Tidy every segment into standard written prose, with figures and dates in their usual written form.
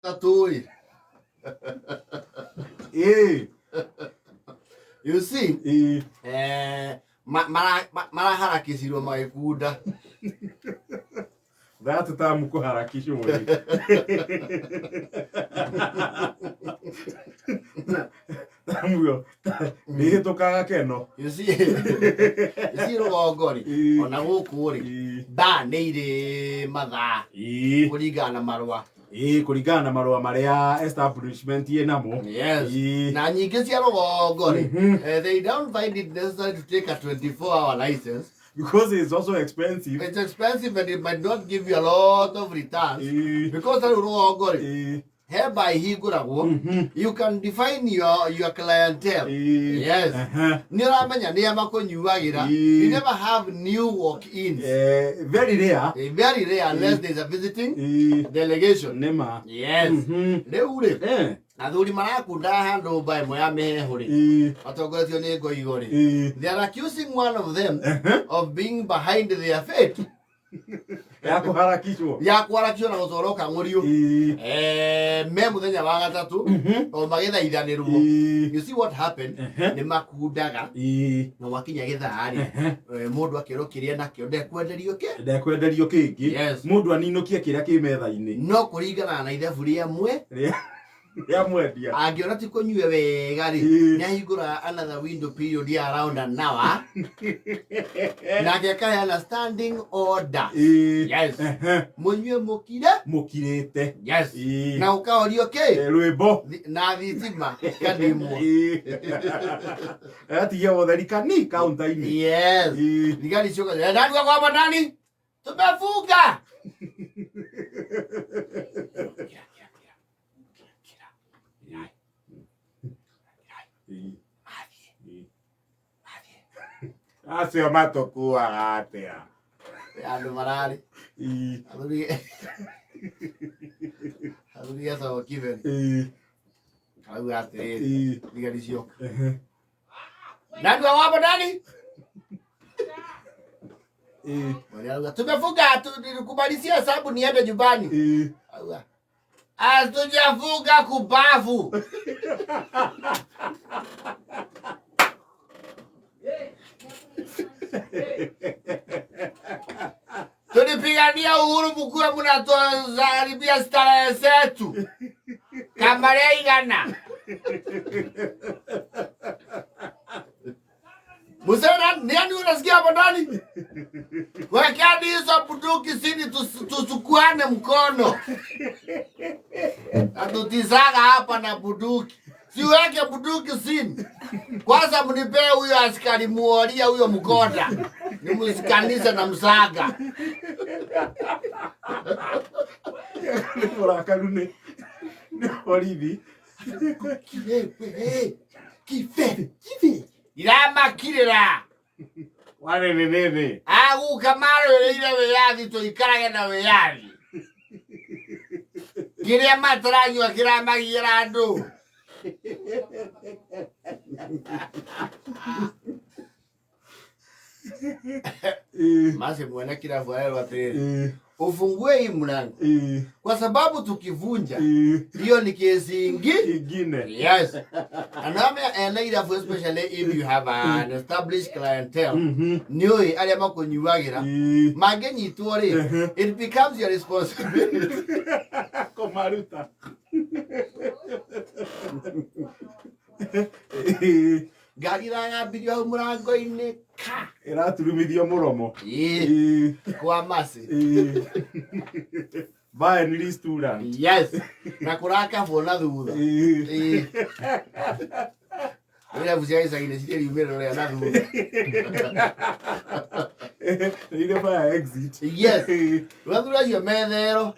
Gatatũ-ĩ. Ĩĩ. You see, Ĩĩ. maraharakicirwo magĩkunda. That tamu kũharakishwo rĩ. Tamu ĩyo ndĩhĩtũkaga keno. You see rũgongo rĩ, Ĩĩ. ona gũkũ rĩ, Ĩĩ. mbaa nĩ irĩ mathaa Ĩĩ. kũringana na marũa. Ĩĩ, kũringana na marũa marĩa establishment ĩ namo. Yes. Ĩĩ. Na nyingĩ cia rũgongo rĩ, they don't find it necessary to take a 24-hour license. Because it's also expensive. It's expensive and it might not give you a lot of returns. Ĩĩ. Because tarĩu rũgongo rĩ, Ĩĩ. heba ihingũragwo, you can define your clientele. Ĩĩ. Yes. Nĩ ũramenya nĩa makũnyuagĩra. Ĩĩ. You never have new walk-ins. Very rare. Very rare unless there's a visiting Ĩĩ. delegation. Nĩma. Yes. Rĩu rĩ, athuri marakunda handũ mba ĩmwe ya mĩhehu rĩ, matongoretio nĩ ngoigo rĩ, they are accusing one of them of being behind their fate Ya kũharakishwo. Ya kwarakio na gũtwarwo kang'ũriũ. Ĩĩ. Me mũthenya wa gatatũ o magĩthaithanĩrwo. You see what happened? Nĩ makundaga na gwakinya gĩthaa rĩ, mũndũ akĩrwo kĩrĩa nakĩo ndekwenderio kĩ. Ndekwenderio kĩngĩ. Yes. Mũndũ aninũkie kĩrĩa kĩ metha-inĩ. No kũringana na ithabu rĩamwe Rĩa mwendia. Angĩona ti kũnyue wega rĩ, nĩ ahingũraga another window period ya around an hour, nake akaheana standing order. Yes. Mũnyue mũkire. Mũkirĩte. Yes. Ĩĩ. Na ũkahorio kĩ? Rwĩmbo. Na thitima ikadimwo. Ĩĩ. Agatigia ũtheri kani kaunta-inĩ. Yes. Ĩĩ. Thigari cioka, "Nani wako hapa ndani? Tumefunga." Kira, kira, kira. Kira, kira. Kirai. Kirai. Ĩĩ. Mathiĩ, Ĩĩ. mathiĩ. Acio matũkuaga atĩa? Andũ mararĩ. Ĩĩ. Athuri etagwo Kiven. Arauga atĩrĩrĩ, thigari cioka. "Nani wako hapa ndani?" Ĩĩ. Mwene arauga, "Tumefunga, kumalizia hesabu niende nyumbani." Ĩĩ. Auga, "Hatujafunga kubafu." Tulipigania uhuru mkuwe mnatuharibia starehe zetu kama igana. Mzee, nani unasikia hapo ndani? Wekeni hizo bunduki chini tusukuane mkono. Atutizaga hapa na bunduki. Siweke bunduki chini. Kwanza mnipee huyo askari muoria huyo mkoda. Nimsikanishe na msaga. Nĩ mũrakaru nĩ borithi. Kibe, kibe, kibe. Iramakirira. Warĩ nĩ nĩnĩ. Aguka marũĩrĩire wĩyathi tũikarage na wĩyathi. Kĩrĩa mataranyua kĩramagiĩra andũ. Ĩĩ. Masi mwene kirabu arerwo atĩrĩrĩ, Ĩĩ. ufungue hii mlango Ĩĩ. kwa sababu tukivunja Ĩĩ. hiyo ni kesi ingi. Ingine. Yes. And I'm ene irabu, especially if you have an established clientele. Nĩũĩ arĩa makũnyuagĩra. Ĩĩ. Mangĩnyitwo rĩ, it becomes your responsibility. Kũmaruta. Ĩĩ. Ngari ĩragambirio hau mũrango-inĩ ka. Ĩraturumithio mũromo. Ĩĩ, Ĩĩ. kwa masi. Ĩĩ. Bar and restaurant. Yes. Na kũrakabwo na thutha. Ĩĩ. Ĩĩ. Irabu cia gĩcagi-inĩ cirĩ riumĩrĩro rĩa na thutha. Ile fire exit. Yes. Ĩĩ. Athuri acio methero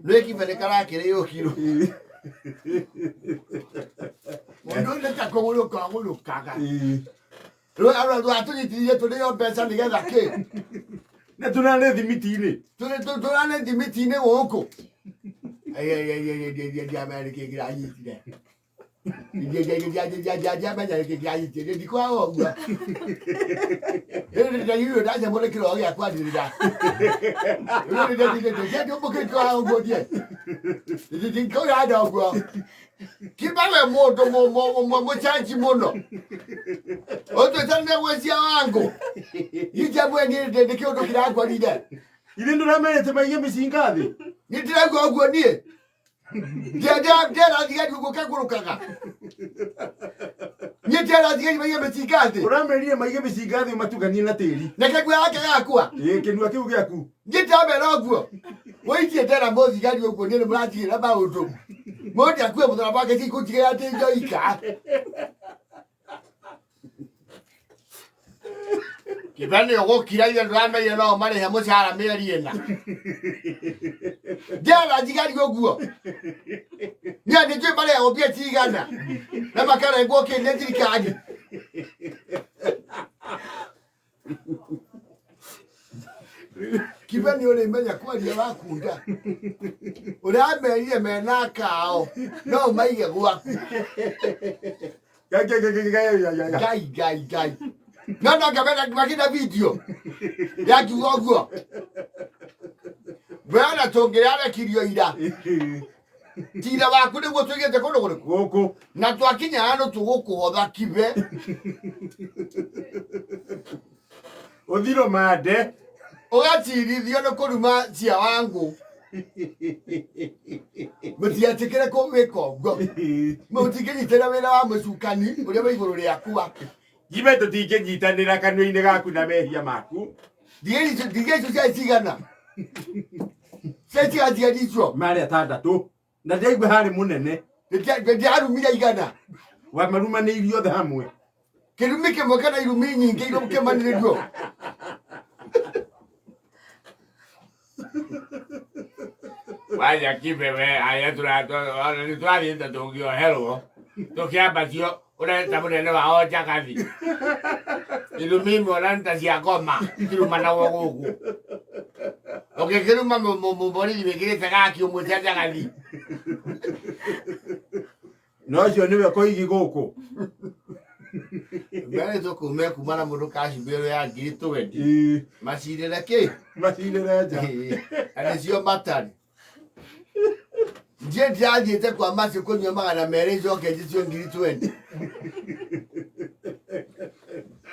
nĩ kibe nĩ karakĩrĩũkirwo. Ĩĩ. Mũndũ ũyũ nĩ ta kũgũrũka agũrũkaga. Ĩĩ. Rĩu andũ atũnyitithie tũrĩo mbeca nĩgetha kĩ? Nĩ tũrarĩ thimiti-inĩ. Tũrane thimiti-inĩ gũkũ. Ndiamenya nĩkĩ kĩranyitire. Ndiamenya nĩkĩ kĩranyitire. Ndikwaga ũguo. Rĩu ndacemwo nĩ kĩroho gĩa kwanĩrĩra. Rĩu ndĩkwaga ũguo ndiĩ. Ndikũranda ũguo. Kibawe mũndũ mũcanji mũno. Ũtwĩtanire gwĩcia wangu. Ijamwe niĩ nĩ kĩũndũ kĩrangorire. Ithe ndũramerĩte maige mĩcinga thĩ. Nĩ ndĩraigua ũguo niĩ. Ndĩra thigari ũguo kagũrũkaga. Niĩ ndĩra thigari maige mĩcinga thĩ. Ũramerire maige mĩcinga thĩ matuganie na tĩri. Na kĩgua yake gakua. Ĩĩ kĩnua kĩu gĩaku. Niĩ ndĩramera ũguo. Wĩitie ndera mũthigari ũguo niĩ nĩ mũratigĩra maũndũ. Mũndũ akue mũtharaba wake ti kũnjigĩra atĩ njoika. Kĩba nĩ ũgũkira ithe ndũrameire no marĩhe mũcara mĩeri ĩna. Ndĩra thigari ũguo. Niĩ nĩ njũĩ marĩhagwo mbia cigana na makarengwo kĩ nĩ thirikari. Kibe nĩ ũrĩmenya kwaria wakunda. Ũramerire mena kao no ũmaige gwaku. Ngai, ngai, ngai, ngai, ngai, ngai. Ngai ngai ngai. No no ngamena makina video. Yakiuga ũguo. Bwana tũngĩrarekirio ira. Tira waku nĩguo tũigĩte kũndũ kũrĩkũ? Gũkũ. Na twakinya handũ tũgũkũhotha kibe. Ũthiro mande. Ũgacirithio nĩ kũruma cia wangu. Mũtigetĩkĩre gwĩka ũguo. Mũtingĩnyitĩra wĩra wa mũcukani ũrĩa wĩ igũrũ rĩakwa. Jibe tũtingĩnyitanĩra kanua-inĩ gaku na mehia maku. Ndige icio ciarĩ cigana? Ciarĩ cigana thigari icio? Marĩ atandatũ. Na ndĩraigua harĩ mũnene. Ndĩarumire igana. Wamarumanĩirie othe hamwe. Kĩrumi kĩmwe kana irumi nyingĩ irũkĩmanĩrĩrio. Waja kibe we aya nĩ tũrathiĩte tũngĩoherwo tũkĩambatio ũreta mũnene wao njagathi irumi imwe ona nĩ ta cia ngoma irumanagwo gũkũ ũngĩkĩruma mũborithi wĩkĩrĩte gaki ũmwĩte njagathi. Na ũcio nĩwe koigi gũkũ. Mbere tũkume kuma na mũndũ kacibĩrwo ya ngiri twendi. Ĩĩ. Macirĩre kĩ? Macirĩre nja. Na nĩcio matari. Ndiĩ ndirathiĩte kwa macio kũnyua 200 njoke njĩtio ngiri twendi.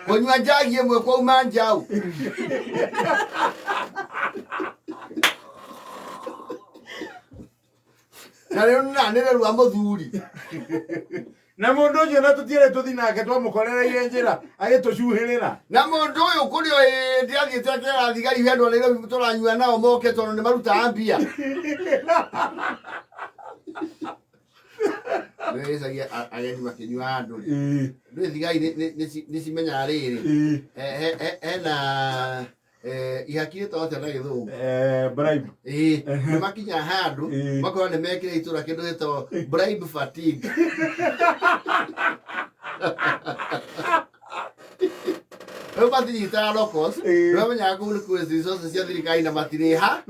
Kũnyua njagi ĩmwe kwauma njaũ. Na rĩu nĩranĩrĩrwa mũthuri. Na mũndũ ũcio na tũtiarĩ tũthi nake twamũkorereire njĩra agĩtũcuhĩrĩra. Na mũndũ ũyũ kũrĩ o hĩndĩ athiĩte akera thigari he andũ a Nairobi tũranyua nao moke tondũ nĩ marutaga mbia. Nĩwĩcagia ageni makĩnyua handũ rĩ. Ĩĩ. Ndũĩ thigari nĩ cimenyaga rĩrĩ. Ĩĩ. Hena ihaki rĩtagwo atĩa na gĩthũngũ? Bribe. Ĩĩ, nĩ makinya handũ Ĩĩ. makona nĩ mekĩra itũra kĩndũ gĩtagwo bribe fatigue. Rĩu matinyitaga locals, Ĩĩ. nĩ mamenyaga kũu nĩ kwĩ resources cia thirikari na matirĩha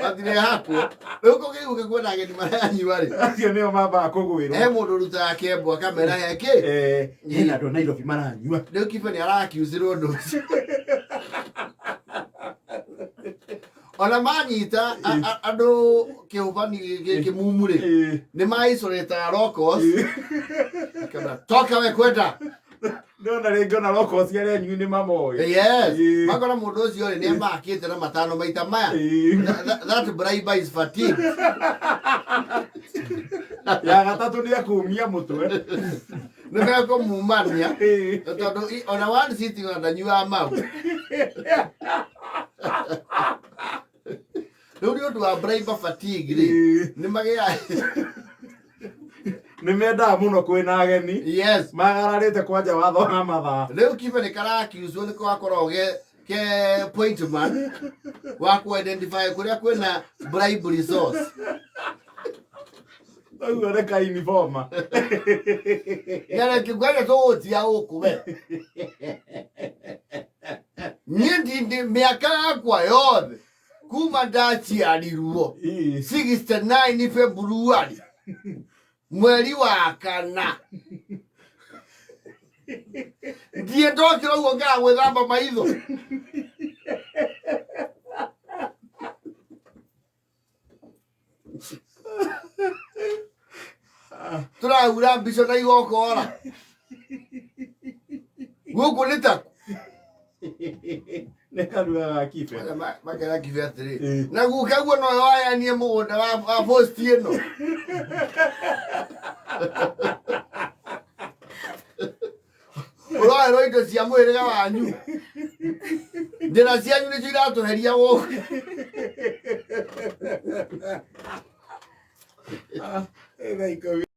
matirĩhakwo. Rĩu kũngĩigua kuona ageni maranyua rĩ, Acio nĩo mambaga kũgwĩrwo. he mũndũ ũrutaga kĩembo akamera he kĩ. Hena andũ a Nairobi maranyua. Rĩu kibe nĩ arakiucĩrwo ũndũ ũcio. Ona manyita andũ kĩhũbani kĩmumu rĩ, Ĩĩ. nĩ ma-isolate locals. Ĩĩ. Akamera, toka we kwenda. Ndona rĩngĩ ona locals arĩa anyui nĩ mamoĩ. Yes. Ĩĩ. Makora mũndũ ũcio rĩ nĩ amakĩte na matano maita maya. Ĩĩ. That bribe is fatigue. Ya gatatũ nĩ akũmia mũtwe. Nĩ mekũmumania. Ĩĩ. Tondũ ona one sitting ona ndanyuaga mau. Rĩu nĩ ũndũ wa bribe fatigue rĩ, Ĩĩ. nĩ magĩaga Nĩ mendaga mũno kwĩna ageni. Yes. Magararĩte kwanja watho wa mathaa. Rĩu kibe nĩ karakiucwo nĩ gakoragwo ke point man wa ku identify kũrĩa kwĩna bribe resource. Ũguo nĩ ka uniforma. Nĩarekĩngwenda tũgũtia gũkũ we. Niĩ ndindi mĩaka yakwa yothe kuma ndaciarirwo Ĩĩ. 69 February mweri wa kana ndiĩ ndokĩra ũguo ngaga gwĩthamba maitho. Tũrahura mbica na igokora. Gũkũ nĩ taku. Nĩ kanua ga Kibe. Makera Kibe atĩrĩ. Ĩĩ. Na guka guo no wayanie mũgũnda wa posti ĩno. Ũroerwo indo cia mũhĩrĩga wanyu. Njĩra cianyu nĩcio iratũheria gũkũ. Thaa 10.